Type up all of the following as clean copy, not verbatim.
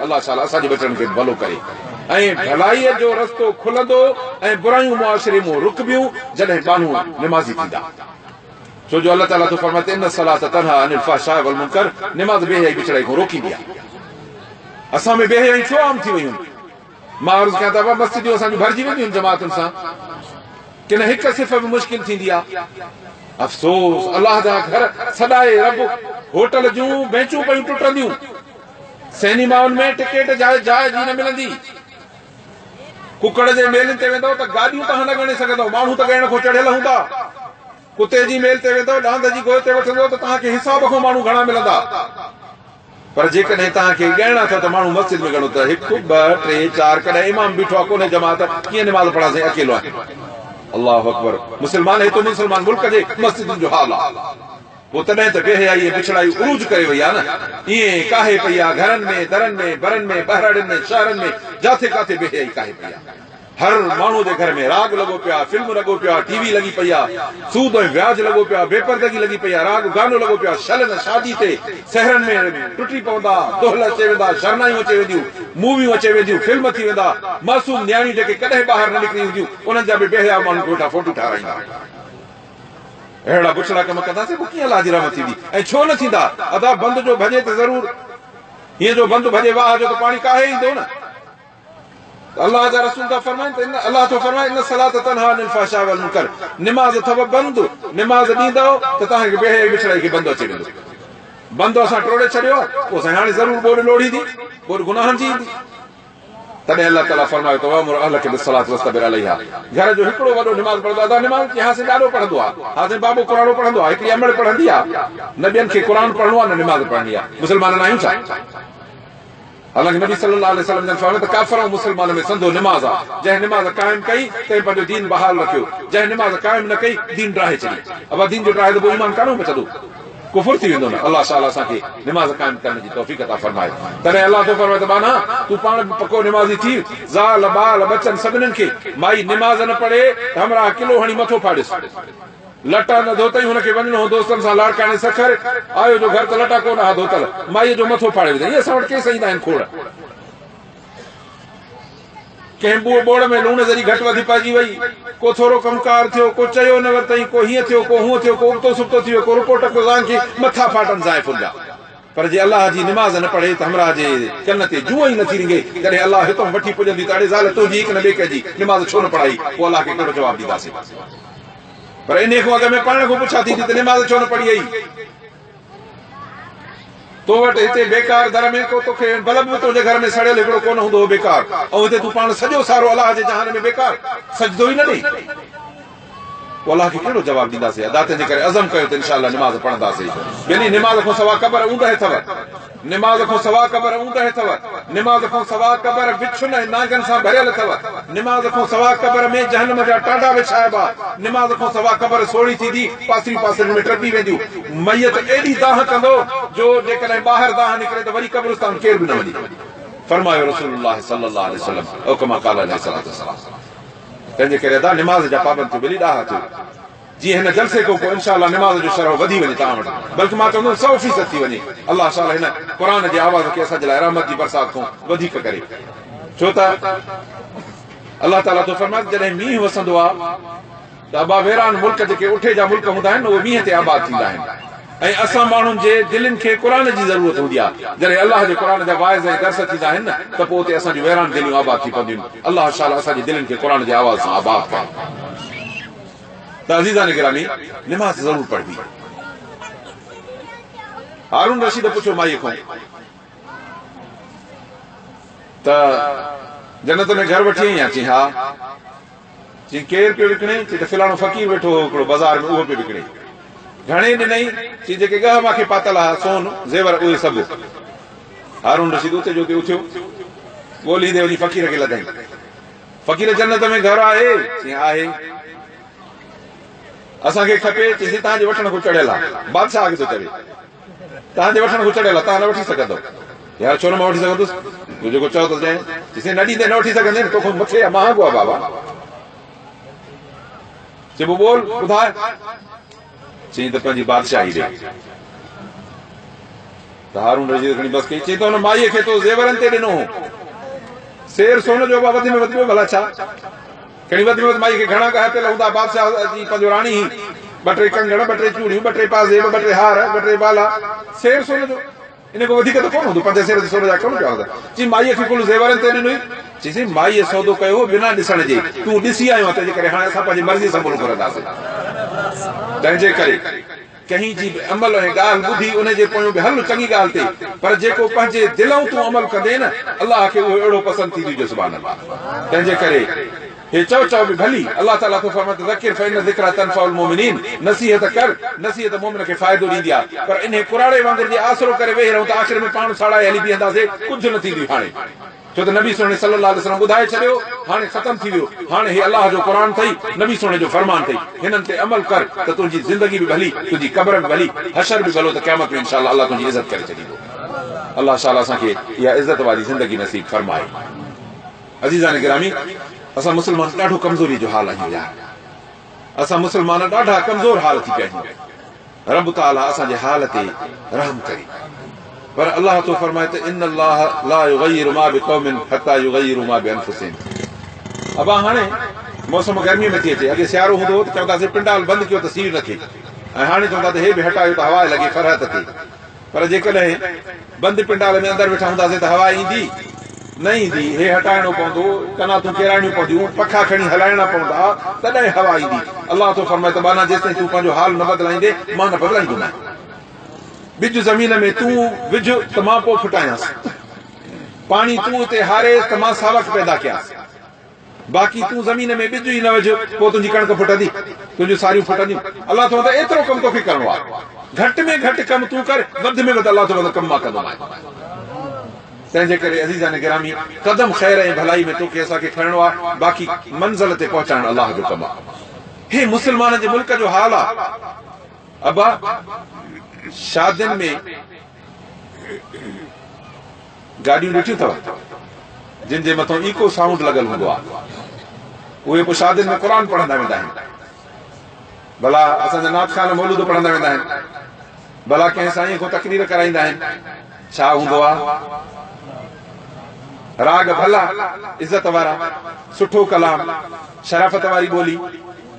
الله شال اسان جي ٻچڙن کي به ڀلو ڪري ۽ ڀلائيء جو رستو کلندو ۽ برايون معاشري مون رڪبيون جڏهن ٻانهو نمازي ٿيندا. ڇو جو الله تعاليٰ ٿو فرمائي ته ان الصلوة تنهي عن الفحشاء والمنڪر نماز بي حيائي بڇڙائي کان روڪيندي آهي. اسان ۾ بي حيائيون ڇو عام ٿي ويون آهن؟ مان عرض ڪيان ته ابا مسجدون اسان جون ڀرجي وينديون آهن جماعتن سان ڪن هڪ صف به مشڪل ٿيندي آهي. افسوس الله جا گهر سڏائي رب هوٽل جون بينچون پيون ٽٽنديون سئنيمائن ۾ ٽڪيٽ جاء جاء جي نه ملندي. ڪڪڙ جي ميلن تي ويندؤ ته گاڏيون توهان نه ڳڻي سگهندؤ، ماڻهو ته ڳڻڻ کان چڙهيل هوندا. ڪتي جي ميل تي ويندؤ، ڏاند جي گوء تي وٺندؤ ته توهان کي حساب کان ماڻهو گهڻا ملندا. پر جيڪڏهن توهان کي ڳڻڻا اٿو ته ماڻهو مسجد ۾ ڳڻو ته هڪ، ٻه، ٽي، چار، ڪڏهن امام بيٺو آهي ڪونهي جماعت، ڪيئن نماز پڙهان سائين اڪيلو آهيان. الله اڪبر مسلمان هي ته مسلمان ملڪ جي مسجدن جو حال آهي. پوء تڏهن ته بي حيائي ۽ بڇڙائي عروج ڪري وئي آهي نه. ائين ڪاهي پئي آهي گهرن ۾، درن ۾، برن ۾، ٻهراڙين ۾، شهرن ۾، جاٿي ڪاٿي بي حيائي ڪاهي پئي آهي. هر ماڻهوء جي گهر ۾ راڳ لڳو پيو آهي، فلم لڳو پيو آهي، ٽي وي لڳي پئي آهي، سود ۽ وياج لڳو پيو آهي، بي پردگي لڳي پئي آهي، راڳ گانو لڳو پيو آهي، شل نه شادي تي سهرن ۾ ٽٽي پوندا، دهل اچي ويندا، شرنايون اچي وينديون، موويون اچي وينديون، فلم ٿي ويندا، معصوم نياڻيون جيڪي ڪڏهن ٻاهر نه نڪري هونديون، انهن جا به بي حياء ماڻهن کي ويٺا فوٽو ٺاهرائيندا. اهڙا بڇڙا ڪم ڪنداسين پوء ڪيئن الله جي رحمت ٿيندي ۽ ڇو نه ٿيندا ادا بند جو ڀڄي ته ضرور هيئن جو بند ڀڄي واهه جو ته پاڻي ڪاهي ايندو نه ته الله جا رسول ٿا فرمائن ته ان الله ٿو فرمائي ان الصلاه تنها عن الفحشاء والمنڪر نماز اٿو بند نماز ڏيندؤ ته توهان کي بي حيائي بڇڙائي کي بند اچي ويندو بند اسان ٽوڙي ڇڏيو آهي پوء سائين هاڻي ضرور ٻوڏ لوڙهيندي ٻوڏ گناهن جي ايندي. تڏهن الله تعاليٰ فرمايو ته وامر اهلک بالصلوة واصطبر عليها گهر جو هڪڙو وڏو نماز پڙهندو ادا نماز چي ها سائين ڏاڏو پڙهندو آ ها سائين بابو قرآڻو پڙهندو آ هڪڙي امڙ پڙهندي آ نه ٻين کي قرآن پڙهڻو آ نه نماز پڙهڻي آ مسلمان نه آهيون ڇا؟ حالانڪه نبي صلي الله عليه وسلم جن فرمايو ته ڪافر ۽ مسلمان ۾ سندو نماز آ جنهن نماز قائم ڪئي تنهن پنهنجو دين بحال رکيو جنهن نماز قائم نه ڪئي دين ڊاهي ڇڏي ابا دين جو ڊاهي ته پوء ايمان ڪانه بچندو. ڪفر ٿي ويندو نه الله تعالي اسان کي نماز قائم ڪرڻ جي توفيق عطا فرمائي تڏهن الله ٿو فرمائي ته ٻانها تون پاڻ به پڪو نمازي ٿي زال ٻال ٻچن سڀنين کي مائي نماز نه پڙهي ته همراهه ڪلو هڻي مٿو ڦاڙيس لٽا نه ڌوتئي هن کي وڃڻو هو دوستن سان لاڙڪاڻي سکر آيو جو گهر ته لٽا ڪونه ها ڌوتل مائي جو مٿو ڦاڙي وڌائين اسان وٽ ڪيس ايندا آهن کوڙ. ڪنهن ٻوڙ ٻوڙ ۾ لوڻ ذري گهٽ وڌ پئجي وئي، ڪو ٿورو ڪم ڪار ٿيو، ڪو چيو نه ورتئين، ڪو هيئن ٿيو، ڪو هونئن ٿيو، ڪو ابتو سبتو ٿي ويو، ڪو رپو ٽڪو زان کي مٿا ڦاٽن زائفن جا. پر جي الله جي نماز نه پڙهي ته همراهه جي ڪن تي جونء ئي نٿي رينگي، جڏهن الله هتئون وٺي پڄندي ته اڙي زال تنهنجي هڪ نه ٻئي ڪنهن جي نماز ڇو نه پڙهائي، پوء الله کي ڪهڙو جواب ڏينداسين. پر انهيء کان اڳ ۾ پاڻ کان پڇا ٿيندي ته نماز ڇو نه پڙهي ايئي؟ تو وٽ هتي بيڪار در ۾ ڪو توکي بلب به تنهنجي گهر ۾ سڙيل هڪڙو ڪونه هوندو هو بيڪار ۽ هتي تون پاڻ سڄو سارو الله جي جهان ۾ بيڪار سجدو ئي نه ڏئين پوء الله کي ڪهڙو جواب ڏينداسين ادا تنهنجي ڪري عزم ڪيو ته انشاء الله نماز پڙهنداسين ٻيلي نماز کان سوا قبر اوندهه اٿو نماز کان سوا قبر اوندهه اٿو نماز کان سوا قبر وڇن ۽ نانگن سان ڀريل اٿو نماز کان سوا قبر ۾ جهنم جا ٽانڊا وڇائبا نماز کان سوا قبر سوڙهي ٿيندي پاسريون پاسرين ۾ ٽپي وينديون. ميت ايڏي دانهن ڪندو جو جيڪڏهن ٻاهر دانهن نڪري ته وري قبرستان ڪير به نه وڃي. فرمايو رسول الله صلي الله عليه وسلم او ڪما قال عليه الصلوة والسلام. تنهن جي ڪري ادا نماز جا پابند ٿيو ٻلي ڏاها ٿيو جيئن هن جلسي کان پوء انشاء الله نماز جو شرح وڌي وڃي توهان وٽ بلڪ مان چوندس 100% ٿي وڃي الله شال هن قرآن جي آواز کي اسان جي لاء رحمت جي برسات کان وڌيڪ ڪري ڇو ته الله تعالي ٿو فرمائي جڏهن مينهن وسندو آهي ته ابا ويران ملڪ جيڪي اٺي جا ملڪ هوندا آهن اهي مينهن تي آباد ٿيندا آهن ۽ اسان ماڻهن جي دلين کي قرآن جي ضرورت هوندي آهي جڏهن الله جي قرآن جا واعظ ۽ درس ٿيندا آهن نه ته پوء اتي اسان جون ويران دليون آباد ٿي پونديون آهن الله شال اسان جي دلين کي قرآن جي آواز سان آباد ڪري ته عزيزان گرامي نماز ضرور پڙهبي هارون رشيد پڇيو مائي کان ته جنت ۾ گهر وٺي آئين آ چي ها چيائين، ڪير پيو وڪڻي؟ چي ته فلاڻو فقير ويٺو هو هڪڙو بازار ۾ اهو پيو وڪڻي. گهڻي ڏنئي؟ چي جيڪي ڳهه مان کي پاتل ها، سون، زيور اهي سڀ. هارون رشيد اتي جو اتي اٿيو. ڳولهيندي وڃي فقير کي لڌائين. فقير جنت ۾ گهر آهي؟ چيائين، آهي. اسان کي کپي؟ چيائين، توهان جي وٺڻ کان چڙهيل آ. بادشاهه کي ٿو چوي. توهان جي وٺڻ کان چڙهيل آهي، توهان نه وٺي سگهندؤ. يار ڇو نه مان وٺي سگهندس؟ تون جيڪو چئو ته چئين. چيسين نه ڏيندين نه وٺي سگهندين، توکان مٿي آهي، مهانگو آهي بابا. چي پوء ٻول، ٻڌاء. چيائين ته پنهنجي بادشاهي ڏي. ته هارون رشيد کڻي بس ڪئي. چيائين ته هن مائيء کي تو زيورن تي ڏنو هو. سير سون جو به وڌ ۾ وڌ ٻيو ڀلا ڇا؟ کڻي وڌ ۾ وڌ مائيء کي گهڻا ڳاهه پيل هوندا. بادشاهه جي پنهنجو راڻي هئي. ٻه ٽي ڪنگڻ، ٻه ٽي چوڙيون، ٻه ٽي پازيب، ٻه ٽي هار، ٻه ٽي بالا. سير سون جو. ان کان وڌيڪ ته ڪونه هوندو. پنج سير ته سون جا ڪونه پيا هوندا. چي مائيء کي ڪل زيورن تي ڏنوئي. چي سائين مائيء سودو ڪيو هو بنا ڏسڻ جي. تون ڏسي آيو آهين تنهنجي ڪري هاڻي اسان پنهنجي مرضيء سان ملهه گهرنداسين. تنهنجي ڪري. ڪنهن جي به عمل ۽ ڳالهه ٻڌي ان جي پويون به هل چڱي ڳالهه تي پر جيڪو پنهنجي دلئون تون عمل ڪندين نه الله کي اهو اهڙو پسند ٿيندي جو سبحان الله تنهنجي ڪري هي چئو چئو به ڀلي الله تعالي ٿو فرمائي ته ذڪر فان الذڪري تنفع المومنين نصيحت ڪر نصيحت مومن کي فائدو ڏيندي آهي پر انهي ڪراڙي وانگر جي آسرو ڪري ويهي رهون ته آخر ۾ پاڻ ساڙائي هلي بيهنداسي ڪجهه نه ٿيندي هاڻي ڇو ته نبي سهڻي صلّي الله عليه وسلّم ٻڌائي ڇڏيو، هاڻي ختم ٿي ويو، هاڻي هي الله جو قرآن ٿئي، نبي سهڻي جو فرمان ٿئي، هنن تي عمل ڪر ته تنهنجي زندگي به ڀلي، تنهنجي قبر به ڀلي، حشر به ڀلو ته قيامت ۾ انشاء الله الله تنهنجي عزت ڪري ڇڏيندو. الله شال اسان کي اها عزت واري زندگي نصيب فرمائي. عزيزان گرامي! اسان مسلمان ڏاڍو ڪمزوري جو حال آهيون يار. اسان مسلمان ڏاڍا ڪمزور حال ٿي پيا آهيون. رب تعالي اسان جي حال تي رحم ڪري. پر الله ٿو فرمائي ته ان الله لا يغير ما بقوم حتي يغيروا ما بانفسهم. ابا هاڻي موسم گرمي ۾ ٿي اچي اڳي سيارو هوندو هو ته چوندا هئاسين پنڊال بند ڪيو ته سيء نه ٿئي ۽ هاڻي چوندا ته هي به هٽايو ته هوا لڳي فرحت ٿئي. پر جيڪڏهن بند پنڊال ۾ اندر ويٺا هونداسين ته هوا ايندي؟ نه ايندي. هي هٽائڻو پوندو، قناتون ڪيرائڻيون پونديون، پکا کڻي هلائڻا پوندا، تڏهن هوا ايندي. الله ٿو فرمائي ته ٻانها جيستائين تون پنهنجو حال نه بدلائيندين، مان نه بدلائيندومانء. ٻج زمين ۾ تون وجهه ته مان پوء ڦٽايانس. پاڻي تون اتي هاريس ته مان ساوڪ پيدا ڪيانس. باقي تون زمين ۾ ٻج ئي نه وجهه، پوء تنهنجي ڪڻڪ ڦٽندي، تنهنجون ساريون ڦٽنديون. الله ٿو ته ايترو ڪم توکي ڪرڻو آهي. گهٽ ۾ گهٽ ڪم تون ڪر، وڌ ۾ وڌ الله ٿو ته ڪم مان ڪندومانء. تنهنجي ڪري عزيزان گرامي، قدم خير ۽ ڀلائي ۾ توکي اسان کي کڻڻو آهي، باقي منزل تي پهچائڻ الله جو ڪم آهي. هي مسلمانن جي ملڪ جو حال آهي. ابا! شادين ۾. گاڏيون ڏٺيون اٿو جن جي مٿان ايڪو سائونڊ لڳل هوندو آهي اهي پوء شادين ۾ قرآن پڙهندا ويندا آهن ڀلا اسان جا نعت خوان مولود پڙهندا ويندا آهن ڀلا ڪنهن سائين کان تقرير ڪرائيندا آهن ڇا هوندو آهي راڳ ڀلا عزت وارا سٺو ڪلام شرافت واري ٻولي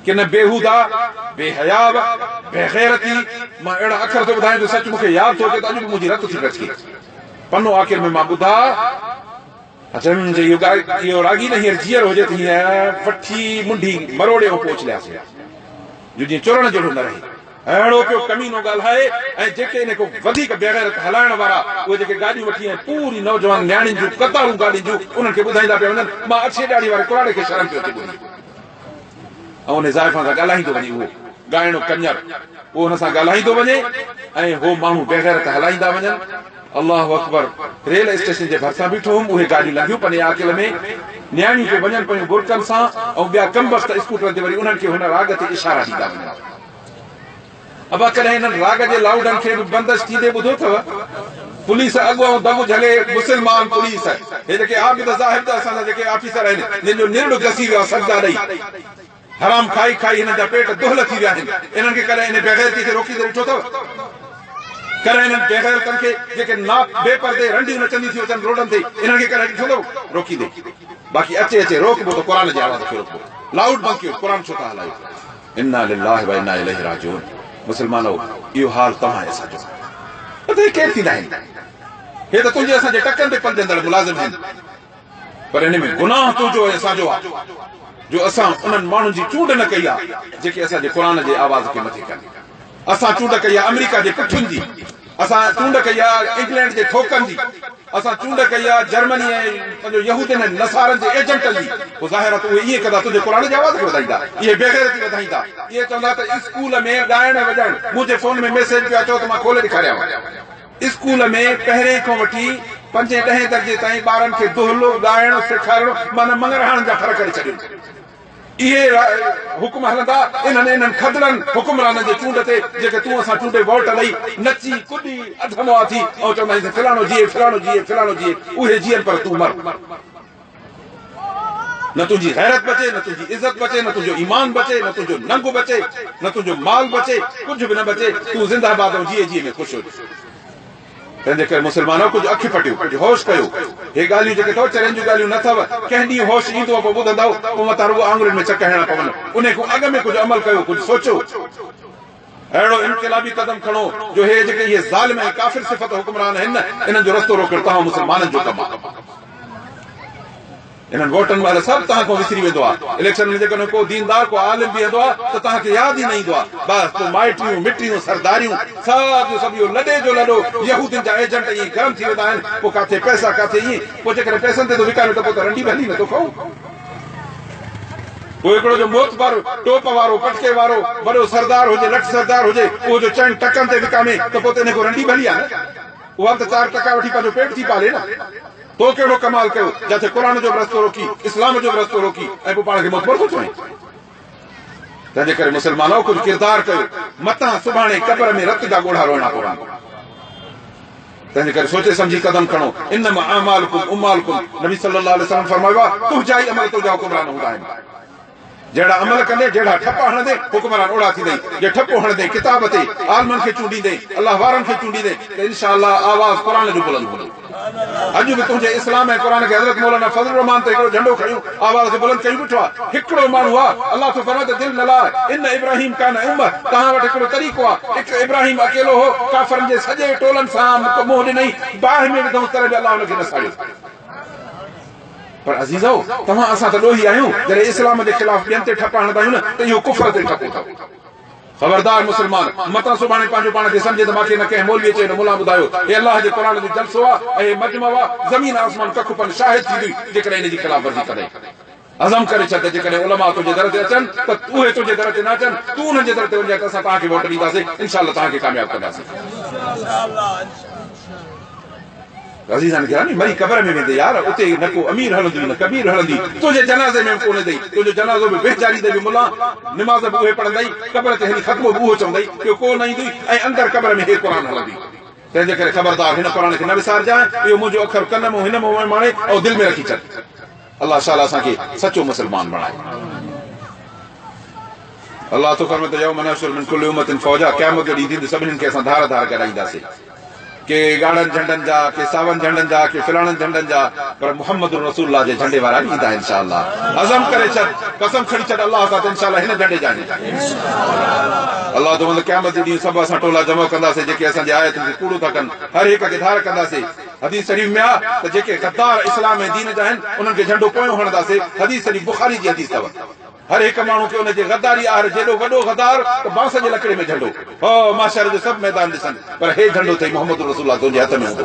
ڪن بيهوده، بي حياء، بي غيرتي، مان اهڙا اکر ٿو ٻڌايان جو سچ مون کي ياد ٿو اچي ته اڄ به منهنجي رت ٿي ڪچڪي. پنو آخر ۾ مان ٻڌا. اچم جي اهو ڳائي اهو راڳي نه هينئر جيئرو هجي ته هينئر وٺي منڍي مروڙي ۽ پوء اڇليانس ها جو جيئن چرڻ جهڙو نه رهي. اهڙو پيو ڪمينو ڳالهائي ۽ جيڪي ان کان وڌيڪ بيغيرت هلائڻ وارا اهي جيڪي گاڏيون وٺي ۽ پوري نوجوان نياڻين جون قطارون گاڏين جون انهن کي ٻڌائيندا پيا وڃن مان اڇي ڏاڙهي واري ڪراڙي کي شرم پيو اچي ٻڌي. ۽ ان زائفان سان ڳالهائيندو وڃي اهو ڳائڻو ڪڃر اهو ان سان ڳالهائيندو وڃي ۽ هو ماڻهو بيغيرت هلائيندا وڃن الله اڪبر ريل اسٽيشن جي ڀرسان بيٺو هوم اهي گاڏيون لنگهيون پني عاقل ۾ نياڻيون پيو وڃن پيون برقعن سان ۽ ٻيا ڪمبخت اسڪوٽرن تي وري انهن کي هن راڳ تي اشارا ڏيندا وڃن. ابا ڪڏهن انهن راڳ جي لائوڊن کي به بندش ٿيندي ٻڌو اٿو؟ پوليس اڳ ۽ دڳ جهلي مسلمان پوليس هي جيڪي عابد زاهد اسان جا جيڪي آفيسر آهن جن جو نرڙ گسي ويو آهي سجدا ڏئي حرام کائي کائي هنن جا پيٽ دهل ٿي ويا آهن انهن کي ڪڏهن انهي بيغيرتي کي روڪيندي ڏٺو اٿو؟ ڪڏهن انهن بيغيرتن کي جيڪي نا بي پردي رنڊيون نچنديون ٿيون اچن روڊن تي انهن کي ڪڏهن ڏٺو اٿو روڪيندي؟ باقي اچي اچي روڪبو ته قرآن جي آواز کي روڪبو لائوڊ بند ڪيو قرآن ڇو ٿا هلايو؟ انا لله و انا اليه راجعون مسلمانو اهو حال توهان ۽ اسان جو آهي ته هي ڪير ٿيندا آهن هي ته تنهنجي اسان جي ٽڪن تي پلجندڙ ملازم آهن پر ان ۾ گناهه تنهنجو ۽ اسان جو آهي جو اسان انهن ماڻهن جي چونڊ نه ڪئي آهي جيڪي اسان جي قرآن جي آواز کي مٿي ڪن اسان چونڊ ڪئي آ آمريڪا جي پٺين جي، اسان چونڊ ڪئي آ انگلينڊ جي ٿوڪن جي، اسان چونڊ ڪئي آ جرمني ۽ پنهنجو يهودين ۽ نصارن جي ايجنٽن جي. پوء ظاهر آ ته اهي ائين ڪندا، تنهنجي قرآن جي آواز کي وڌائيندا، اهي بيغيرتي وڌائيندا، اهي چوندا ته اسڪول ۾ ڳائڻ ۽ وڄائڻ، منهنجي فون ۾ ميسيج پيو اچو ته مان کولي ڏيکاريانو. اسڪول ۾ پهرين کان وٺي پنجين ڏهين درجي تائين ٻارن کي دهلو ڳائڻ سيکارڻ معنيٰ مڱرهاڻن جا ڦر ڪري ڇڏيو. اهي حڪم هلندا انهن انهن کدڙن حڪمرانن جي چونڊ تي جيڪي تون اسان چونڊي ووٽ ڏئي نچي ڪڏي اڌ مئا ٿي ۽ چوندا آهيون ته فلاڻو جيئي فلاڻو جيئي فلاڻو جيئي اهي جيئن پر تون مر نه تنهنجي غيرت بچي نه تنهنجي عزت بچي نه تنهنجو ايمان بچي نه تنهنجو ننگ بچي نه تنهنجو مال بچي ڪجهه به نه بچي تون زنده باد ۽ جيئي جيئي ۾ خوش هج. تنهنجي ڪري مسلمانؤ ڪجهه اک پٽيو، ڪجهه هوش ڪيو. هي ڳالهيون جيڪي اٿو چرين جون ڳالهيون نه اٿو. ڪنهن ڏينهن هوش ايندو پوء ٻڌندؤ، پوء متان رڳو آڱرين ۾ چڪ هڻڻا پون. انهي کان اڳ ۾ ڪجهه عمل ڪيو، ڪجهه سوچيو. اهڙو انقلابي قدم کڻو جو هي جيڪي اهي ظالم ۽ ڪافر صفت حڪمران آهن نه، انهن جو رستو روڪڻ توهان مسلمانن جو ڪم آهي. انهن ووٽن مهل سڀ توهان کان وسري ويندو آهي. اليڪشن ۾ جيڪڏهن ڪو ديندار ڪو عالم بيهندو آهي ته توهان کي ياد ئي نه ايندو آهي. بس پوء مائٽيون مٽيون سرداريون سڀ جو سڀ اهو لڏي جو لڏو يهودين جا ايجنٽ ائين گرم ٿي ويندا آهن. پوء ڪاٿي پئسا ڪاٿي ائين. پوء جيڪڏهن پئسن تي ٿو وڪامي ته پوء ته رنڊي به هلي نه ٿو کئون. پوء هڪڙو جو معتبر ٽوپ وارو پٽڪي وارو وڏو سردار هجي لٺ سردار هجي اهو جو چئن ٽڪن تي وڪامي ته پوء ته انهي کان رنڊي ڀلي آهي نه. اها به ته چار ٽڪا وٺي پنهنجو پيٽ ٿي پالي نه. تو ڪهڙو ڪمال ڪيو، جاٿي قرآن جو به رستو روڪي، اسلام جو به رستو روڪي ۽ پوء پاڻ کي معتبر ٿو چوين؟ تنهنجي ڪري مسلمانؤ ڪجهه ڪردار ڪيو، متان سڀاڻي قبر ۾ رت جا ڳوڙها روئڻا پون. تنهنجي ڪري سوچي سمجهي قدم کڻو. انما اعمالڪم عمالڪم، نبي صلي الله عليه وسلم فرمايو آهي، تنهنجا ئي عمل تنهنجا حڪمران هوندا آهن. جهڙا عمل ڪندين، جهڙا ٺپا هڻندين، حڪمران اوڙا ٿيندئي. جي ٺپو هڻندين ڪتاب تي، عالمن کي چونڊيندين، الله وارن کي چونڊيندين ته انشاء الله آواز قرآن جو بلند هوندو. اڄ به تنهنجي اسلام ۽ قرآن کي حضرت مولانا فضل الرحمان ته هڪڙو جهنڊو کڻيو آواز کي بلند ڪيون بيٺو آهي. هڪڙو ماڻهو آهي. الله ٿو فرمائي ته دل نه لاهه. ان ابراهيم ڪان امه توهان وٽ هڪڙو طريقو آهي. هڪ ابراهيم اڪيلو هو، ڪافرن جي سڄي ٽولن سان منهن ڏنائين، باهه ۾ وڌائونس تڏهن به الله هن کي نه ساڙيو. پر عزيزؤ! توهان اسان ته ڏوهي آهيون، جڏهن اسلام جي خلاف ٻين تي ٺپا هڻندا آهيون نه ته اهو ڪفر تي ٺپو اٿئو. خبردار مسلمان! متان سڀاڻي پنهنجو پاڻ کي سمجهين ته مان کي نه ڪنهن مولويء چيو نه ملان ٻڌايو. هي الله جي قرآن جو جلسو آ ۽ هي مجمعو آ، زمين آسمان ڪک پن شاهد ٿيندوئي جيڪڏهن ان جي خلاف ورزي ڪندين. عزم ڪري ڇڏ ته جيڪڏهن علماء تنهنجي در تي اچن ته اهي تنهنجي در تي نه اچن، تون انهن جي در تي وڃجانء ته اسان توهان کي ووٽ ڏينداسين، انشاء الله توهان کي ڪامياب ڪنداسين. عزيزان گرامي مري قبر ۾ ويندي يار اتي نه ڪو امير هلندوئي نه ڪبير هلندي تنهنجي جنازي ۾ به ڪو نه ايندئي تنهنجو جنازو به ويهجاريندئي به ملان نماز به اهي پڙهندئي قبر تي هلي ختمو به اهو چوندئي ٻيو ڪو نه ايندوئي ۽ اندر قبر ۾ هي قرآن هلندوئي تنهنجي ڪري خبردار هن قرآن کي نه وسارجانء اهو منهنجو اکر ڪن مون هن مون ماڻي ۽ دل ۾ رکي ڇڏ الله شال اسان کي سچو مسلمان بڻائي. الله ٿو فرمائي ته يوم نحشر من ڪل امة فوجا قيامت جو ڏينهن ٿيندو سڀني کي اسان ڌار ڌار گڏائينداسين ڪي ڳاڙهن جهنڊن جا ڪي ساون جهنڊن جا ڪي فلاڻن جهنڊن جا پر محمد رسول الله جي جهنڊي وارا به ايندا انشاء الله عزم ڪري ڇڏ قسم کڻي ڇڏ الله سان ته انشاء الله هن جهنڊي جا آهيون الله ٿو فرمائي قيامت جو ڏينهن سڀ اسان ٽولا جمع ڪنداسين جيڪي اسان جي آيتن کي ڪوڙو ٿا ڪن هر هڪ کي ڌار ڪنداسين حديث شريف ۾ آ ته جيڪي غدار اسلام ۽ دين جا آهن انهن کي جهنڊو پويون هڻنداسين حديث شريف بخاري جي حديث اٿو هر هڪ ماڻهو کي ان جي غداري آهر جيڏو وڏو غدار ته بانس جي لڪڙي ۾ جهنڊو. هو محشر جو سڀ ميدان ڏسن پر هي جهنڊو اٿئي محمد رسول الله تنهنجي هٿ ۾ هوندو.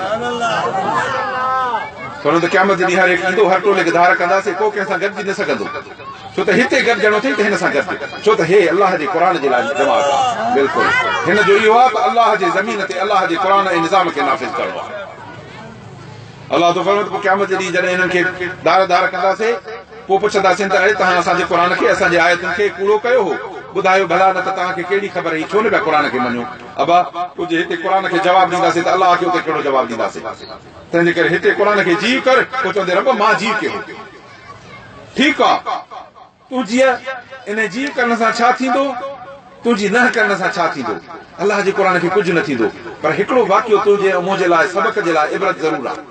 سڻو ته قيامت جي ڏينهن هر هڪ ايندو هر ٽولي کي ڌار ڪنداسين ڪو ڪنهن سان گڏجي نه سگهندو ڇو ته هتي گڏجڻو اٿئي ته هن سان گڏج ڇو ته هي الله جي قرآن جي لاء جماعت آهي بلڪل هن جو اهو آهي ته الله جي زمين تي الله جي قرآن ۽ نظام کي نافذ ڪرڻو آهي. الله ٿو فرمائي ته پوء قيامت جي ڏينهن جڏهن انهن کي ڌار ڌار ڪنداسين پوء پڇنداسين ته اڙي توهان اسان جي قرآن کي اسان جي آيتن کي ڪوڙو ڪيو هو ٻڌايو ڀلا نه ته توهان کي ڪهڙي خبر هئي ڇو نه پيا قرآن کي مڃو ابا ڪجهه هتي قرآن کي جواب ڏينداسين ته الله کي اتي ڪهڙو جواب ڏينداسين تنهنجي ڪري هتي قرآن کي جيء ڪر پوء چوندي رب مان جيء ڪيو ٺيڪ آ تنهنجيء انهيء جيء ڪرڻ سان ڇا ٿيندو؟ تنهنجي نه ڪرڻ سان ڇا ٿيندو؟ الله جي قرآن کي ڪجهه نه ٿيندو، پر هڪڙو واقعو تنهنجي ۽ منهنجي لاء سبق جي لاء عبرت ضرور آهي.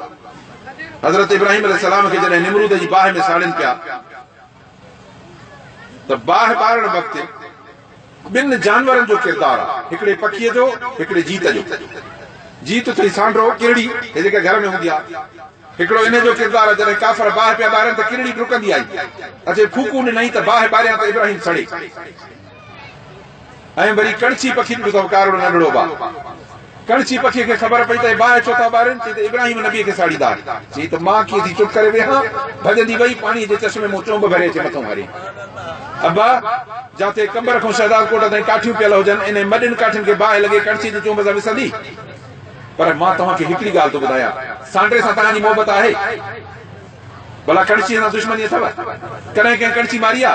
حضرت ابراهيم عليه السلام کي جڏهن نمرود جي باهه ۾ ساڙين پيا ته باهه ٻارڻ وقت ٻن جانورن جو ڪردار آهي، هڪڙي پکيء جو، هڪڙي جيت جو. جيت اٿئي سانڊرو، ڪرڙي، هي جيڪا گهر ۾ هوندي آهي. هڪڙو انهيء جو ڪردار آهي، جڏهن ڪافر باهه پيا ٻارين ته ڪرڙي ڊڪندي آئي، اچي ڦوڪون ڏنائين ته باهه ٻاريان ته ابراهيم سڙي. ۽ وري ڪڻڇي پکي ڏٺو اٿو ڪارڙو ننڍڙو با. ڪڻڇي پکيء کي خبر پئي ته اهي باهه ڇو ٿا ٻارين، چئي ته ابراهيم نبيء کي ساڙيندا. چئي ته مان ڪيئن ٿي چپ ڪري ويهان، ڀڄندي وئي، پاڻيء جي چشمي مون چونب ڀري اچي مٿئون هري. ابا! جاتي قمبر کان شهدادڪوٽ تائين ڪاٺيون پيل هجن، انهي مڏين ڪاٺين کي باهه لڳي ڪڻڇي جي چونب سان وسندي؟ پر مان توهان کي هڪڙي ڳالهه ٿو ٻڌايان، سانڊري سان توهان جي محبت آهي؟ ڀلا ڪڻڇيء سان دشمني اٿو؟ ڪڏهن ڪنهن ڪڻڇي ماري آ؟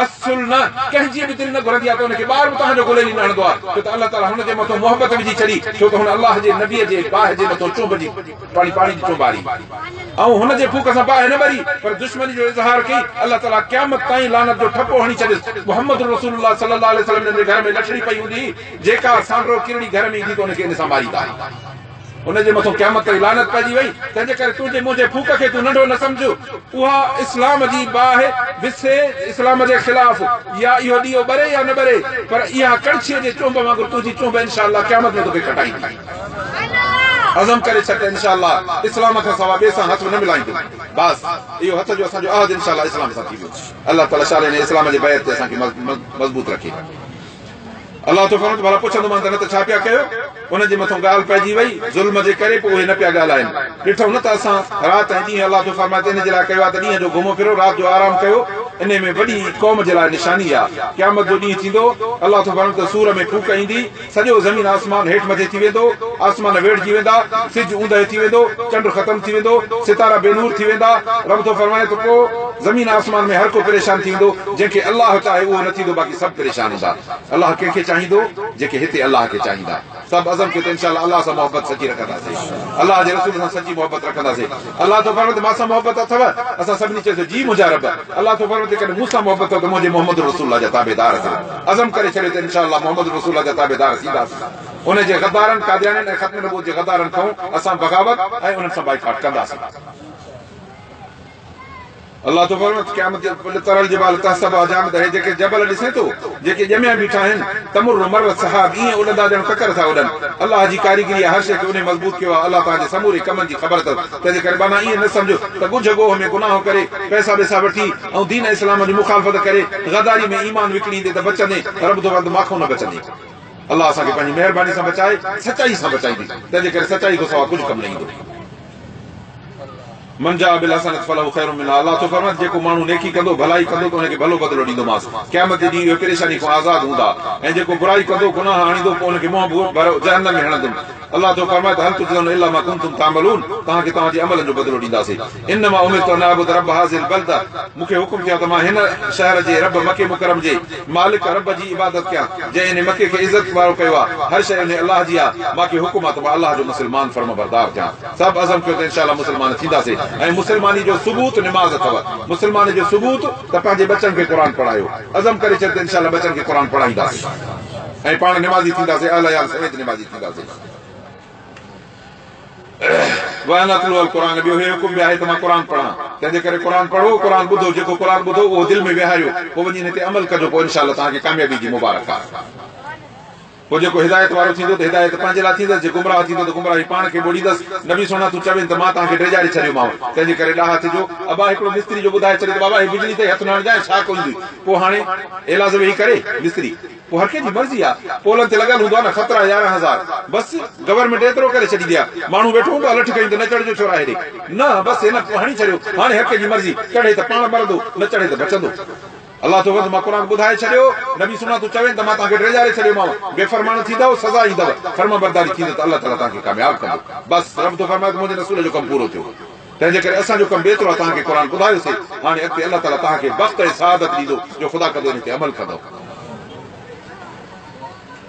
اصل نه، ڪنهن جي به دل نه گهرندي آ ته ان کي ٻار به توهان جو گليلي نه هڻندو آ، ڇو ته الله تعاليٰ هن جي مٿو محبت وجهي ڇڏي، ڇو ته هن الله جي نبيء جي باهه جي مٿو چونب جي پاڻي پاڻي جي چونب هاري ۽ هن جي ڦوڪ سان باهه نه ٻري، پر دشمني جو اظهار ڪئي، الله تعاليٰ قيامت تائين لعنت جو ٺپو هڻي ڇڏيس. محمد رسول الله صلي الله عليه وسلم جن جي گهر ۾ لڇڙي پئي هوندي هئي، جيڪا سانڊرو ڪرڙي گهر ۾ ايندي ته ان کي ان سان ماريندا. ان جي مٿون قيامت تائين لعنت پئجي وئي، تنهن جي ڪري تنهنجي منهنجي ڦوڪ کي تون ننڍو نه سمجهه. اها اسلام جي باهه وسي اسلام جي خلاف يا اهو ڏيئو ٻري يا نه ٻري پر اها ڪڙڇيء جي چهنب وانگر تنهنجي چهنب انشاء الله قيامت ۾ توکي کٽائيندي. عزم ڪري ڇڏ ته انشاء الله اسلام کان سوا ٻئي سان هٿ نه ملائيندم. بس اهو هٿ جو اسان جو عهد انشاء الله اسلام سان ٿي ويو. الله تعالي شال ان اسلام جي بيعت تي اسان کي مضبوط رکي. الله ٿو فرمائي ته ڀلا پڇندومان ته نه ته ڇا پيا ڪيو؟ انهن جي مٿون ڳالهه پئجي وئي، ظلم جي ڪري پوء اهي نه پيا ڳالهائن. ڏٺئون نه ته اسان رات ۽ ڏينهن الله ٿو فرمائي ته ان جي لاء ڪيو آهي ته ڏينهن جو گهمو ڦرو، رات جو آرام ڪيو، انهي ۾ وڏي قوم جي لاء نشاني آهي. قيامت جو ڏينهن ٿيندو، الله ٿو فرمائي ته صور ۾ ڦوڪ ايندي، سڄو زمين آسمان هيٺ مٿي ٿي ويندو، آسمان ويڙهجي ويندا، سج اوندهه ٿي ويندو، چنڊ ختم ٿي ويندو، ستارا بي نور ٿي ويندا، رب ٿو فرمائي ته پوء زمين آسمان ۾ هر ڪو پريشان ٿي ويندو، جنهن کي الله چاهي اهو نه ٿيندو باقي سڀ پريشان هوندا. الله ڪنهن کي چاهيندو؟ جيڪي هتي الله کي چاهيندا. سڀ عزم ڪيو ته انشاء الله الله سان محبت سچي رکنداسين. الله جي رسول سان سچي محبت رکنداسين. الله ٿو فرمائي ته مان سان محبت اٿو؟ اسان سڀني چيس جي منهنجا رب. الله ٿو فرمائي ته جيڪڏهن مون سان محبت اٿو ته منهنجي محمد رسول الله جا تابعدار ٿيو. عزم ڪري ڇڏيو ته انشاء الله محمد رسول الله جا تابعدار ٿينداسين. ان جي غدارن قاديانين ۽ ختم نبوت جي غدارن کان اسان بغاوت ۽ انهن سان بائيڪاٽ ڪنداسين. الله ٿو فرمائي ته قيامت جي ڏينهن تري الجبال تحسبها جامده هي جيڪي جبل ڏسين ٿو جيڪي ڄميا بيٺا آهن تمر مر السحاب ائين اڏندا ڄڻ ڪڪر ٿا اڏن الله جي ڪاريگري آهي هر شيء کي انهي مضبوط ڪيو آهي الله توهان جي سموري ڪمن جي خبر اٿس تنهن جي ڪري ٻانها ائين نه سمجهو ته ڳجهه ڳوهه ۾ گناهه ڪري پئسا ٻيسا وٺي ۽ دين اسلام جي مخالفت ڪري غداري ۾ ايمان وڪڻيندي ته بچندين رب ٿو فرمائي ته مان کان نه بچندين الله اسان کي پنهنجي مهرباني سان بچائي سچائي سان بچائيندي تنهن جي ڪري سچائي کان سوا ڪجهه ڪم نه ايندو. من جاء بالحسنة فله خير منها الله ٿو فرمائي ته جيڪو ماڻهو نيڪي ڪندو، ڀلائي ڪندو ته ان کي ڀلو بدلو ڏيندومانس، قيامت جي ڏينهن اهي پريشاني کان آزاد هوندا ۽ جيڪو برائي ڪندو، گناهه آڻيندو، پوء ان کي منهن ڀر جهنم ۾ هڻندم. الله ٿو فرمائي ته هل تجزون الا ما ڪنتم تعملون توهان کي توهان جي عملن جو بدلو ڏينداسين. انما امرت ان اعبد رب هذه البلدة مون کي حڪم ٿيو آهي ته مان هن شهر جي رب مڪي مڪرم جي مالڪ رب جي عبادت ڪيان جنهن انهي مڪي کي عزت وارو ڪيو آهي، هر شيء انهي الله جي آهي، مان کي حڪم آهي ته مان الله جو مسلمان فرمانبردار ٿيان. سڀ عزم ڪيو ته انشاء الله مسلمان ٿينداسين ۽ مسلماني جو ثبوت نماز اٿو مسلماني جو ثبوت ته پنهنجي ٻچن کي قرآن پڙهايو عزم ڪري ڇڏ ته انشاء الله ٻچن کي قرآن پڙهائينداسين ۽ پاڻ نمازي ٿينداسين اهل عيال سميت نمازي ٿينداسين. وان اتلو القرآن ٻيو هي حڪم به آهي ته مان قرآن پڙهان تنهن جي ڪري قرآن پڙهو قرآن ٻڌو جيڪو قرآن ٻڌو اهو دل ۾ ويهاريو پوء وڃي ان تي عمل ڪجو پوء انشاء الله توهان کي ڪاميابي جي مبارڪ آهي. پوء جيڪو هدايت وارو ٿيندو ته هدايت پنهنجي لاء ٿيندس، جي گمراهه ٿيندو ته گمراهي پاڻ کي ٻوڙيندس. نبي سهڻا تون چوين ته مان توهان کي ڊيڄاري ڇڏيومانو، تنهن جي ڪري ڏاها ٿجو. ابا هڪڙو مستري جو ٻڌائي ڇڏي ته بابا هي بجلي اٿئي هٿ نه هڻجانء شاڪ ايندي. پوء هاڻي ايلاز ويهي ڪري مستري. پوء هر ڪنهن جي مرضي آ. پولن تي لڳل هوندو آ نه خطرا 11,000. بس گورنمينٽ ايترو ڪري ڇڏيندي آ. ماڻهو ويٺو هوندو آ لٺ کنيون ته نه چڙهجو ڇورا هيڏي. نه بس هن هڻي ڇڏيو. هاڻي هر ڪنهن جي مرضي. چڙهي ته پاڻ مرندو نه چڙهي ته بچندو. الله ٿو فرمائي ته مان قرآن ٻڌائي ڇڏيو، نبي سهڻا تون چوين ته مان توهان کي ڊيڄاري ڇڏيومانو، بي فرمان ٿيندؤ سزا ايندؤ، فرمانبرداري ٿيندؤ ته الله تعاليٰ توهان کي ڪامياب ڪندو. بس رب ٿو فرمائي ته منهنجي رسول جو ڪم پورو ٿيو. تنهن جي ڪري اسان جو ڪم به ايترو آهي توهان کي قرآن ٻڌايوسي، هاڻي اڳتي الله تعاليٰ توهان کي بخت ۽ سعادت ڏيندو جو خدا ڪندو ان تي عمل ڪندؤ.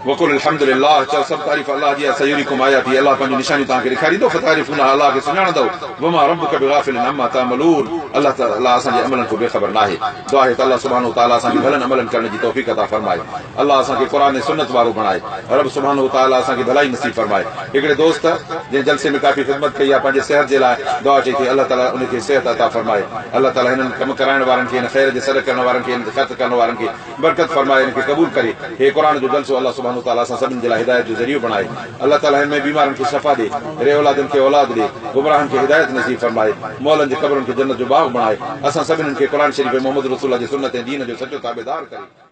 وقل الحمد لله، چؤ سڀ تعريف الله جي آهي، سيريڪم آياته، الله پنهنجون نشانيون توهان کي ڏيکاريندو، فتعرفونها، الله کي سڃاڻندؤ، وما ربک بغافل عما تعملون، الله تعالي اسان جي عملن کان بي خبر ناهي. دعا آهي ته الله سبحانه وتعالي اسان کي ڀلن عملن ڪرڻ جي توفيق عطا فرمائي. الله اسان کي قرآن ۽ سنت وارو بڻائي. رب سبحانه وتعالي اسان کي ڀلائي نصيب فرمائي. هڪڙي دوست جنهن جلسي ۾ ڪافي خدمت ڪئي آهي پنهنجي صحت جي لاء دعا چئي ٿي الله تعالي ان کي صحت عطا فرمائي. الله تعالي هنن ڪم ڪرائڻ وارن کي هن خير جي سڏ ڪرڻ وارن کي هن خرچ ڪرڻ وارن کي برڪت فرمائي ان کي قبول ڪري. هي قرآن جو جلسو الله سبحانه وتعالي اسان سڀني جي لاء هدايت جو ذريعو بڻائي. الله تعالي هن ۾ بيمارن کي شفا ڏي، ري اولادن کي اولاد ڏي، گمراهن کي هدايت نصيب فرمائي، مئلن جي قبرن کي جنت جو باغ بڻائي، اسان سڀني کي قرآن شريف ۽ محمد رسول الله جي سنت ۽ دين جو سچو تابعدار ڪري.